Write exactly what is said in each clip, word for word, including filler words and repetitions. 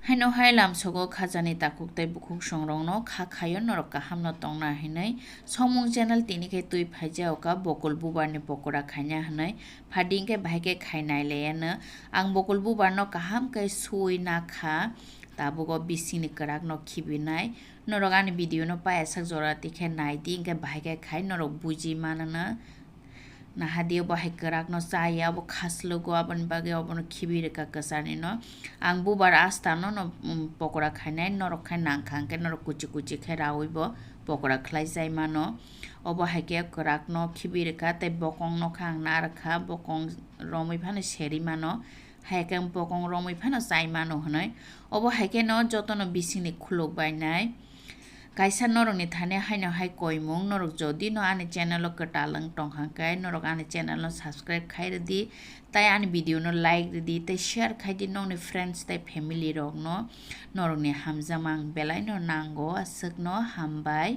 Haino hai lamsogo khajani takhuk tei bukhuk songrokno kha khaio norok kahamno tongna hinwi. Somung channel tini khe twi phaijao ka bokol bubarni pokora khaina hinwi. Phadi hinkhe bahai khe khai nailaiano. Ang bokol bubarno kaham khe suwi nakha. Tabuk o bisingni kwrakno khibinai. Norok ani video no paiyasak jora tikhe naidi, hinkhe bahai khe khai norok buji manana. Nahadi obo hai kwrakno chaya, obo khaslugo, aboni bagwi obono khibi rwkha kwcharnino. Ang bubar astano no, um, pokora khainai, norok khai nangkha, hinkhe norok kuchi kuchi khe rawi bo pokora khlai chai mano. Obo hai khe kwrakno khibi rwkha, tei bokongno khe ang na rwkha, bokong romwi phano seri mano. Hai khe bokong romwi phano chai mano hwnwi. Obo hai kheno jotono bisingni khuluk bainai. Kaisa norokni thani haino hai koimung, norok jodi no ani channel o kwtal wng tongkha khe norok ani channel no subscribe khai rwdi, tei ani video no like rwdi, tei share khai di nokni friends tei family rokno. Norokni hamjakma ang belai no nango, aswkno hambai.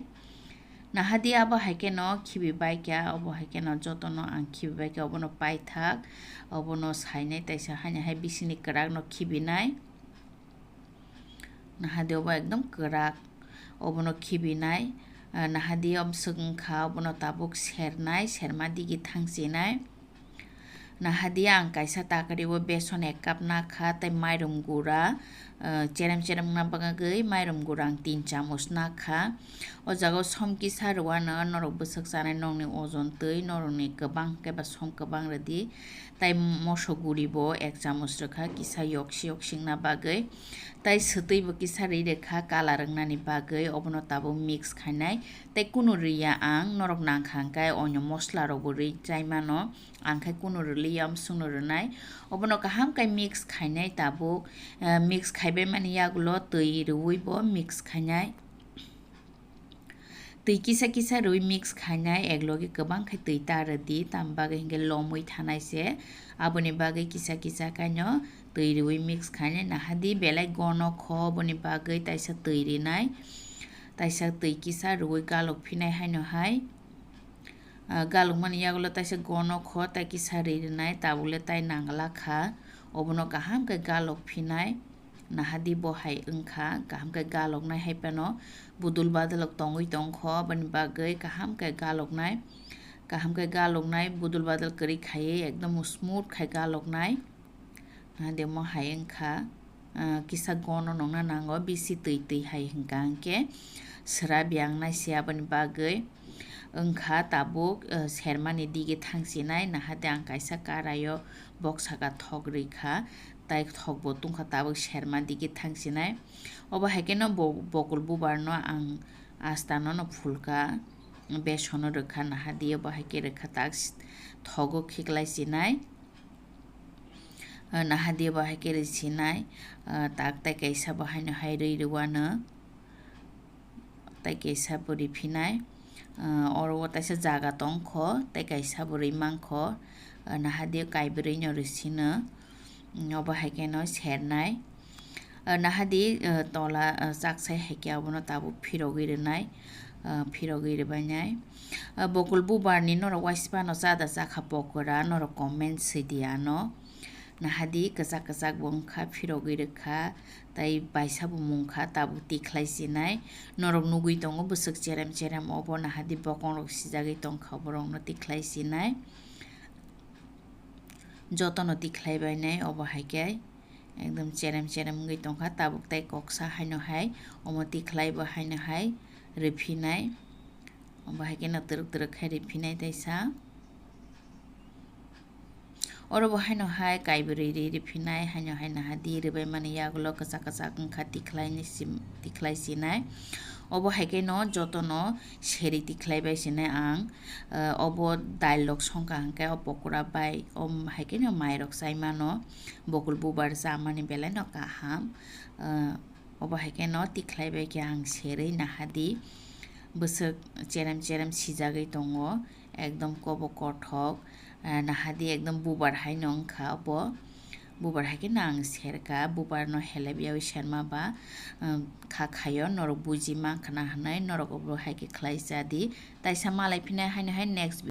Nahadi abo hai kheno khibi bai kha, obo hai kheno jotono ang khibi bai kha, obono paithak, obono sainai taisa haino hai bisingni kwrakno khibinai. Nahadi obo ekdom kwrak, obono khibinai, ah, nahadi omswk wngkha, obono tabuk sernai, serma digi thangchinai. Nahadi ang kaisa takari o beson ek cup nakha, tei mairum gura, eh, cherem cherem wngna bagwi mairum gura ang tin chamus nakha. O jaga o som kisa rwano norok bwswk chanai nokni ojon twi, norokni kwbang khe ba som kwbang rwdi. Tei moso guri bo ek chamus rwkha kisa yoksi yoksi wngna bagwi. Tei swtwi bo kisa ri rwkha colour wngnani bagwi, obono tabuk mix khainai. Tei kunu riya ang, norok nangkha hwnkhe onyo mosla rokbo ri chai mano. Ang khe kunu rwliya, omswkno rwnai. Obono kaham khe mix khainai tabuk, eh, mix khaibai mani yagulo twi rwui bo mix khainai. Twi kisa kisa rwui mix khainai, eklogi kwbang khe twi ta rwdi, tamni bagwi hinkhe lomwi thanai se. Aboni bagwi kisa kisa khaino twi rwui mix khainai, nahadi belai gono kho, oboni bagwi taisa twi rinai, taisa twi kisa rwui galok phinai haino hai. Ah, galukmani yagulo taisa gono kho, tei kisa ri rwnai, tabukle tai nangla kha. Obono kaham khe galok phinai, nahadi bo hai wngkha, kaham khe galoknai hai phano budul badalok tongwi tongkho, aboni bagwi kaham khe galoknai, kaham khe galoknai, budul badal kwrwi khaiwi ekdom smooth khai galoknai. Nahadi omo hai wngkha, ah, kisa gono nongna nango, bisi twi twi hai hwnkha hwnkhe swra biyang nai se, aboni bagwi wngkha tabuk, ah, sermani digi thangchinai. Nahadi ang kaisa karaio bok saka thok rwikha, tai thokbo tungkha tabuk serma digi thangchinai. Obo hai kheno bo-, bokol bubarno ang astano no phulkha, besono rwkha, nahadi obo hai khe rwkha tak thogo khiklai chinai. Ah, nahadi bo hai khe rwsinai, ah, tak tai kaisa bo haino hai rwi rwano, tai kaisa bo riphinai, ah, oro o taisa jaga tongkho, tai kaisa bo rwi mankho, ah, nahadi kaibrwi no rwsino, mm, obo hai kheno sernai. Ah, nahadi, ah, tola, ah, chaksai hai khe abono tabuk phirogwi rwnai, ah, phirogwi rwbainai. Ah, bokol bubarni norok waisipano chada chakha pokora, norok comment sidi ano. Nahadi kwchak kwchak bo wngkha, phirogwi rwkha, tai baisa bo mungkha, tabuk tikhlai sinai. Norok nugwi tongo bwswk cherem cherem obo, nahadi bokongrok sijagwi tongkha, oborokno tikhlai sinai. Jotono tikhlai bainai obo hai khe. Ekdom cherem cherem wngwi tongkha, tabuk tai koksa haino hai omo tikhlai bo haino hai riphinai, omo hai kheno twrwk twrwk khai riphinai taisa. Oro bo haino hai kaibrwi ri riphinai, haino hai nahadi rwbaimani yagulo kwchak kwchak wngkha tikhlaini sim-, tikhlai sinai. Obo hai kheno jotono seri tikhlai bai sinai ang. Ah, obo dail rok songkha hwnkhe o pokora bai, om, hai kheno mairok chai mano. Bokol bubar chamani belai no kaham. Ah, obo hai kheno tikhlai bai khe ang serwi nahadi. Bwswk cherem cherem sijagwi tongo. Ekdom kobo kothok. Ah, nahadi ekdom bubar hai no wngkha obo. Bubar hai kheno ang serkha. Bubar no helep yaui serma ba, um, kha khaio. Norok buji mankha na hinwi norok obo hai khe khlai cha di. Taisa malai phinai haino hai next